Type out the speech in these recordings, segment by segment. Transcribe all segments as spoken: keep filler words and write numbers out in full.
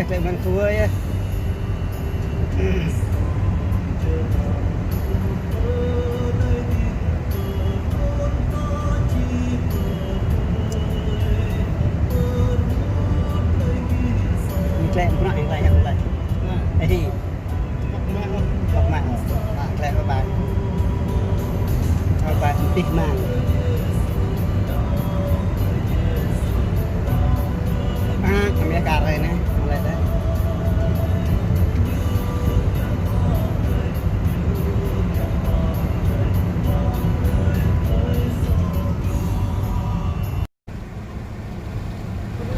Klĕ mơ̆ng khua yơh. Klĕ mơ̆ng klĕ yang klĕ. Ê. Bok mă. Bok mă. Klĕ bơbai. Bơbai tih mă. Ah, kami kar rai ne, mulai deh.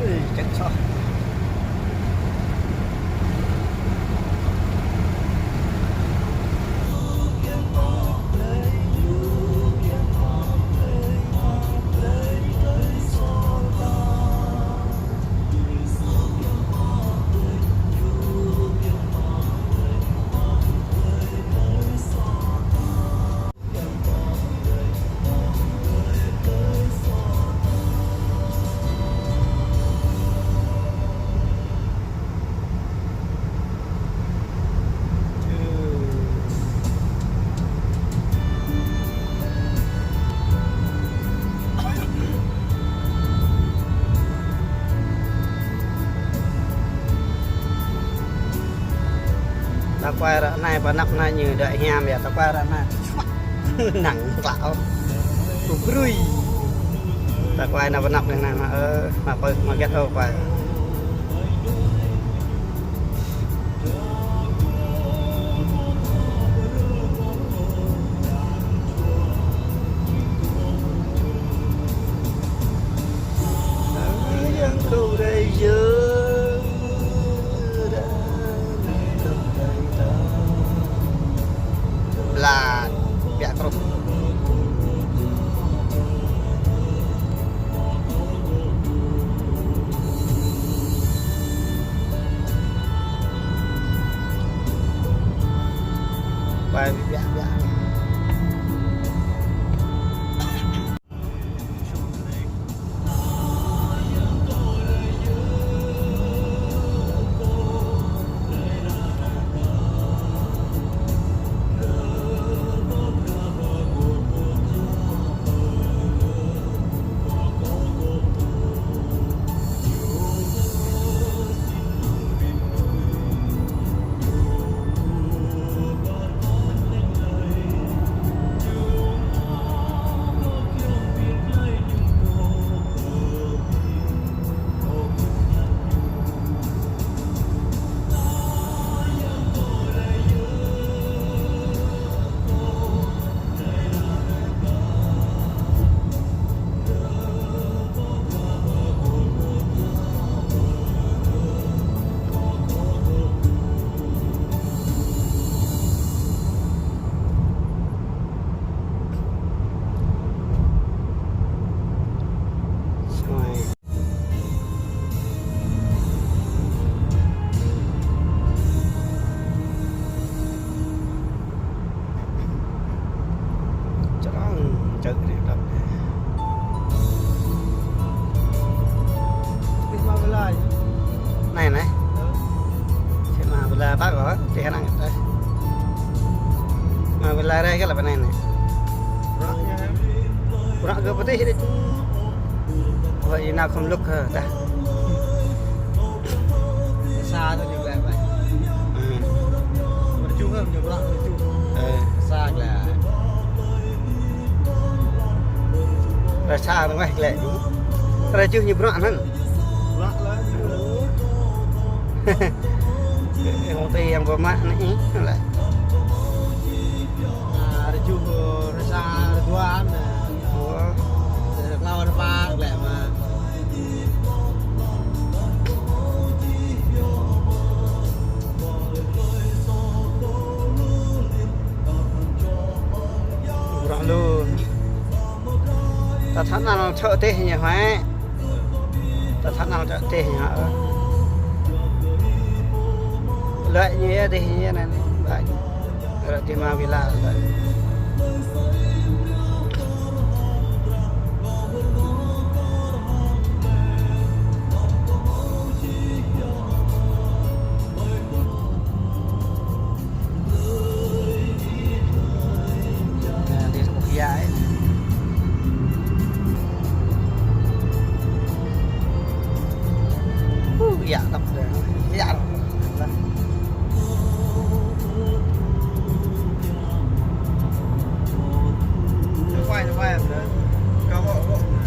Ui, čĕk soh. Ta kuai ră anai, pơ anăp anai ñu đuaĭ hiam yơh, ta kuai ră anai. Năng klă ôh. Kơ brui. Ta kuai nao pơ anăp anai, anai mă, ơ, mă pơ, mă gĕt ôh kuai. Blan, biă truh. Bai biă biă. Čơrăng, čơ̆ rĭ đăp. Anai, anai. Sĭt mă bơla bă kơ, tih anai. Mă bơla rai kơ lăp anai, anai. Bruă kơ pơtih đĕč. Wă, ih nao khŏm lŭk hă, tah. Sa tơ ñu glăi ƀai. Hmm. Rơjuh hă, ñu bruă rơjuh. Ơ. Sa glăi. Rơsa tơngai glăi. Rơjuh ñu bruă anŭn. Bruă lĕ ñu. Yang tơ yang pơmă anai, lĕ. Rơjuh, rơsa, rơdua anŭn. Ơ. Rơklâo rơpa glăi mă. Bruă lu. Ta thâo anŭn čơ̆ tih ñu hă. Ta thâo anŭn čơ̆ tih ñu hă. Lăi ñu yơh tih ñu anai. Lăi. Ră tih mă bơla lăi.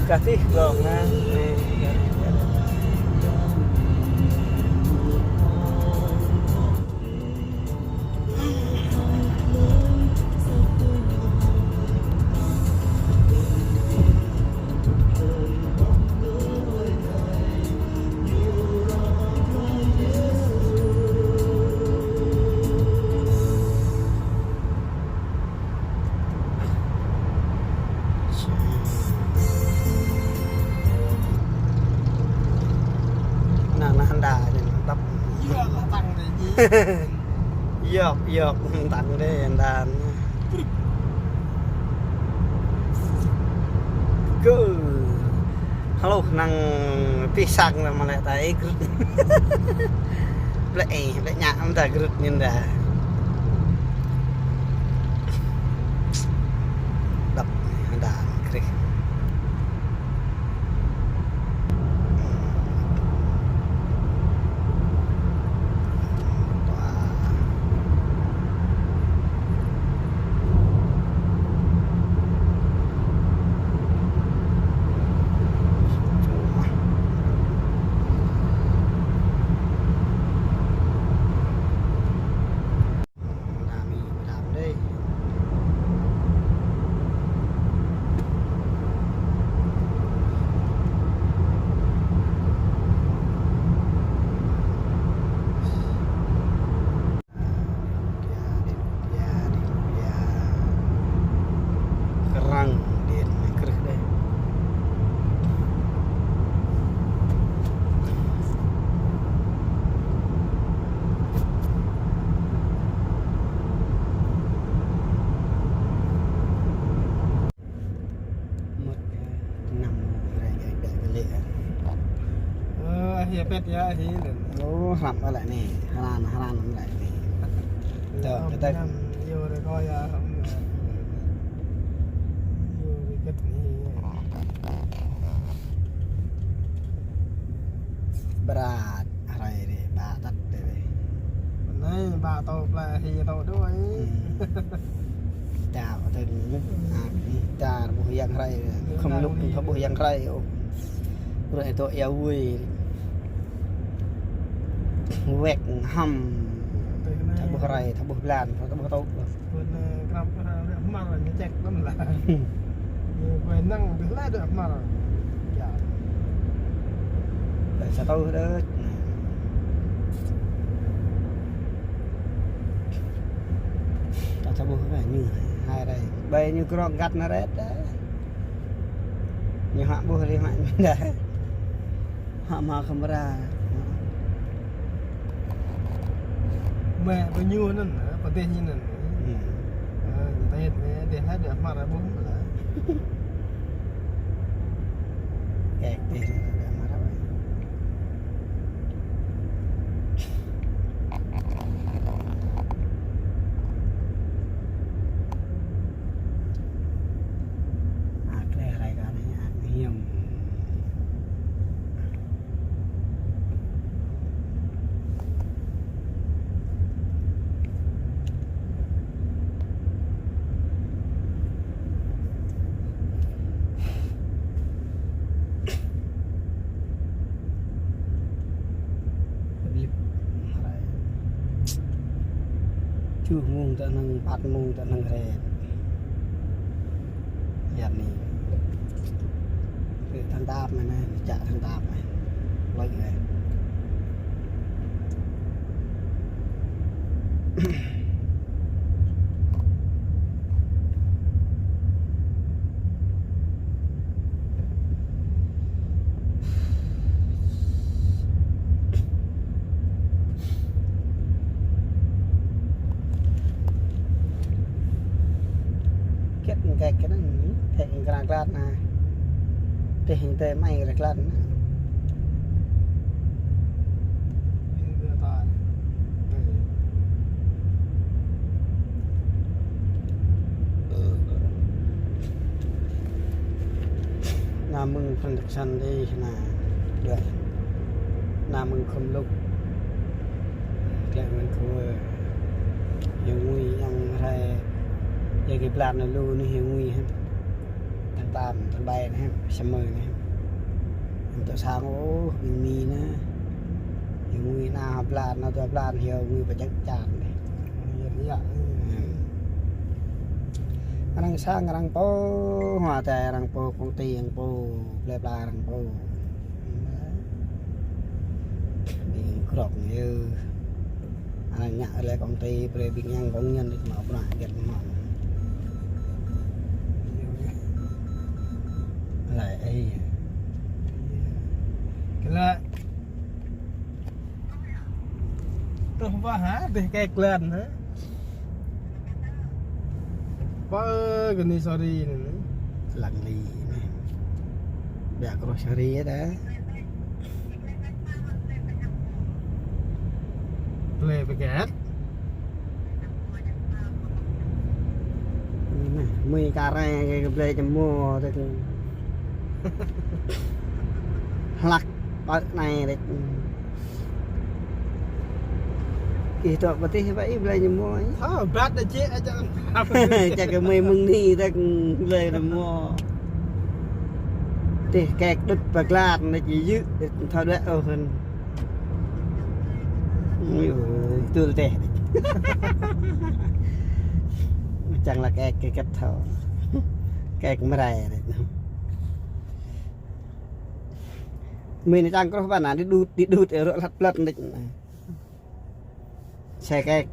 Kasih, Bro. Nah, nih. Nah, nah, hơnda anai mơ̆n tăp. Yơh, lah tăng deh. Yơh, yơh, tăng deh, hơnda. Kơ. Halo, năng pih sang lah mă lĕ ta ih grŭt. Blĕ ih, blĕ ñă mơ̆n ta grŭt anŭn dah. Dăp, hơnda krih. Kơrăng điện krih deh. Mơ̆t, ơ, năm rai gai gai kơ lĕ. Ơ, ahi pet ya, ahi lĕ. Ô, hrăm ƀă lĕ anai. Hơran, hơran ƀă lĕ anai. Tơ, tơ, tơ. Năm, yua rai kơ ya, hrăm, ơ, yua rai kơ anai. Brat. Hrơi rĕ, ba tăt rĕ. Anai, ba tô plơi, hi tô đuôi. Hmm. Ta, ta, ta, ta, ƀuh yang hrơi. Khŏm lŭk, ta ƀuh yang hrơi, ô. Rơi tô ia vui. Wek hăm. Ta ƀuh hrơi, ta ƀuh blan, ta ƀuh tô. Ƀuh, ơ, krăp, ơ, rĕ hmar ñu ček lăm lah. Ñu kue năng ƀuh lah rĕ hmar. Ya. Rĕ sa tô đôč. Ta sa ƀuh kơ ñu hai rai. Ƀai ñu krong găt na ret. Ñu hă ƀuh ri hă ñu dah. Hă mă kamera. Mă pơ ñu anŭn, pơ dêh ñu anŭn. Hmm. Ơ, ñu ta hĕt mă dêh hă, dêh hmar ƀuh mơ̆n lah. Kek dêh hă, dêh hmar ƀuh. Ak lĕ hrơi kơ anai, ak hiam. Čuh mông tơ năng, păt mông tơ năng rĕ. Yap ni. Kơ thang tap mă anai, čă thang tap mă. Lơi anai. Kĕt ngek kĕt anŭn, thek ngek kra klat na. Teh ngek teh mai kra klat na. Na mơ̆ng Phan Thak Săn dih na. Dua. Na mơ̆ng Khăm Luk. Klĕ mơ̆ng khua. Yang ngui yang rai. Yang kơ blan na lu ni yang ngui hă. Tam tơlơi anai, samơ̆ anai. Tơ̆ sang ôh, ƀing Mi anai. Ƀing Mi anai hơblan, anai dua blan, hyu Mi pơjăk čan anai. Iya, iya. Hmm. Arăng sang, arăng pô, hua tai arăng pô, công ty arăng pô, plơi pla arăng pô. Ƀing krŏk ñu. Arăng ngă lĕ công ty, brơi ƀing yang công nhân đĭ mă prăk gĕt mă. Lĕ, ih. Kơ lĕ. Truh ƀă hă, dêh kĕk lĕn hă? Pơ gơni sori anai. Lăng li anai. Biă kruh sori yơh ta. Plơi pơgĕt. Anai, mui kare kơ plơi čơmô tơ kơ. Hlăk pơ anai rĕč. Ih, tŏ pơtih pơ ih blai ñu mơ̆. Hă, bat đa čĕ aja. Čă kơ mơi mơ̆ng anai tơ̆k blai ñu mơ̆. Tih kĕk đŭt pơglat anai či yư̆, thâo đuaĭ ôh hăn. Ui, ui, tui teh. Čang lă kĕk kĕk kĕk thâo. Kĕk mơrai đa. Mơi anai čang kruh ƀă anai, đĭ đut, đĭ đut, rŏ hlăt plăt đa. Xe kĕk.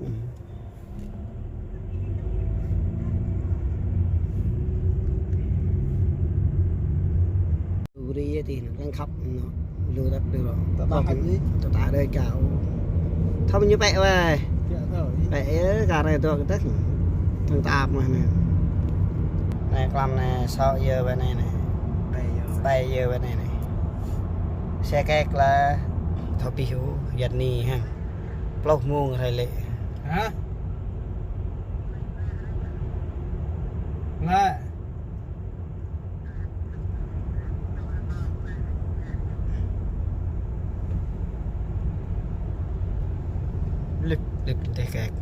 Uri ti lăng khăp anŭn. Lu tăp đu rŏ. Tơdah hă ni? Tơdah đơi kâo. Thâo ñu pĕ wai. Pĕ thâo. Pĕ yơh, kar anai dŏ kơ tơ̆k. Thâo tap mơ̆n anai. Anai klăm anai, sŏ yơh wai anai anai. Pĕ yơh. Pĕ yơh wai anai anai. Xe kĕk lah. Thâo pih ôh, yăt ni hă. Pluh mông hrơi lĕ. Hă? Lĕ. Lip, lip teh kĕk.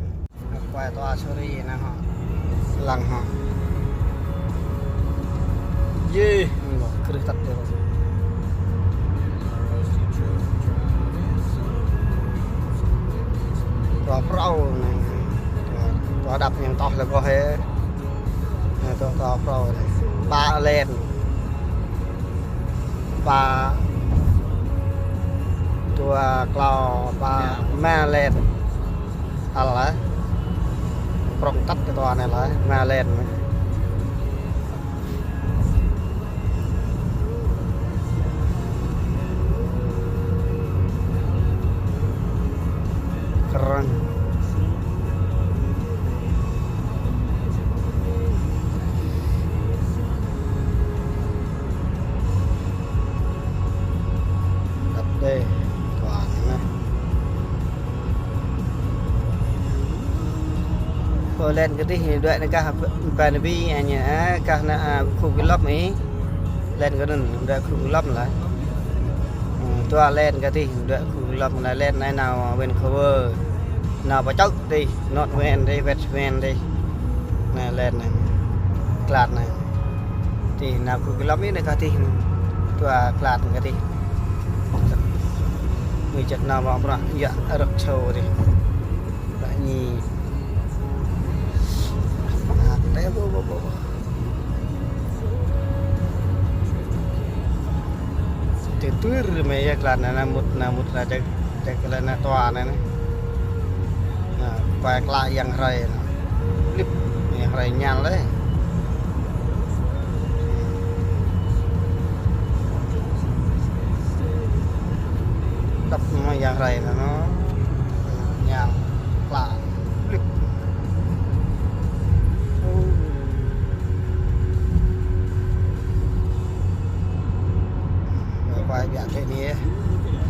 Kuai tua suri anai hă. Lăng hă. Yeh, krưh tăt dih. Tua prao anai. Tua, tua đăp ñang toh lĕ kơ hĕ. Anai tua, tua prao anai. Pă lĕn. Pă, dua klâo, pă, rơma lĕn. Hă lah. Prŏng tăt kơ tua anai lah, rơma lĕn. Kơrơ̆ng. Tăp dêh, tua anai. Ơ, lĕn kơ tih, đuaĭ anai kah Ba Nơbi, anai, a, kah anai, a, khu Glop mi. Lĕn kơ anŭn, đuaĭ khu Glop lah. Ơ, tua lĕn kơ tih, đuaĭ khu Glop lah, lĕn anai nao Vancouver. Nao pơ čŏk tih, North Van tih, West Van tih. Anai lĕn anai. Klat anai. Tih nao khu Glop mi anai kah tih. Tua klat kơ tih. Mơi čăt nao mă prăk, yă rơ̆k čô tih. Prăk ñi. Anai, teh ƀu, ƀu, ƀu, ƀu. Tui tui mơi yơh klan anai, anai mŭt, anai mŭt, anai ček, ček klan anai tua anai anai. Anai, kuai klă yang hrơi anai. Lip, yang hrơi ñal lĕ. Tăp mơi yang hrơi anai anŭn. Ñal, klă. Lip. Ơ. Kuai biă teh ni.